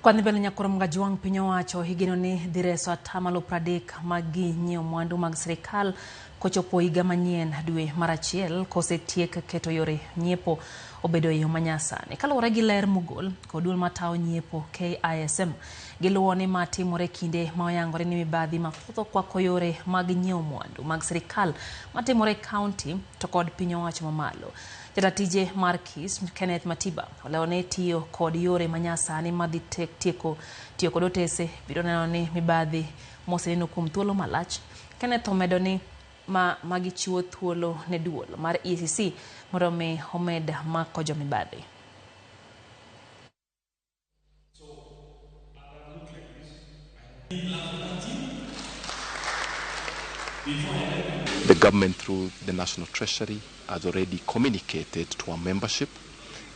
Kwadhi mbele nyakoro Mgajwang' piny owacho igeno ni dhi reso atamalo 30 mag gi nyiewo mwandu mag sirikal kochopo higa manyien dwe mar achiel kosetiek keto yore nyiepo obedo e yo manyasani. Kaluwore gi ler mogol kod duol matayo nyiepo KISM, giluwo ni ma timore kinde ma oyangore ni mibadhi mathoth okwako yore mag nyiewo mwandu mag sirikal matimore e kaunti to kod piny owacho mamalo. Jata tije mar KIS Kenneth Matiba olero ni tiyo kod yore manyasani madhi tieko tiyo kod otese biro neno ni mibadhi moseneno kuom thuolo malach. Kenneth omedo ni ma magichiwo thuolo ne duol mar EACC mondo mi omed mako jomibadhi. The government, through the National Treasury, has already communicated to our membership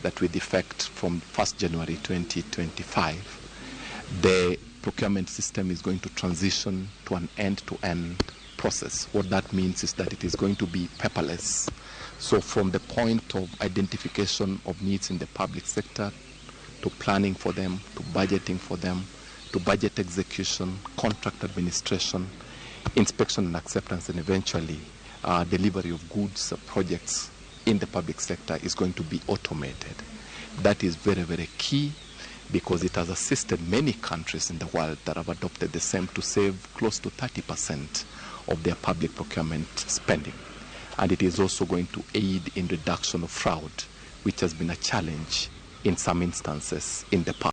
that with effect from 1st January 2025, the procurement system is going to transition to an end-to-end process. What that means is that it is going to be paperless. So from the point of identification of needs in the public sector, to planning for them, to budgeting for them, to budget execution, contract administration, inspection and acceptance, and eventually delivery of goods, projects in the public sector is going to be automated. That is very, very key because it has assisted many countries in the world that have adopted the same to save close to 30% of their public procurement spending. And it is also going to aid in reduction of fraud, which has been a challenge in some instances in the past.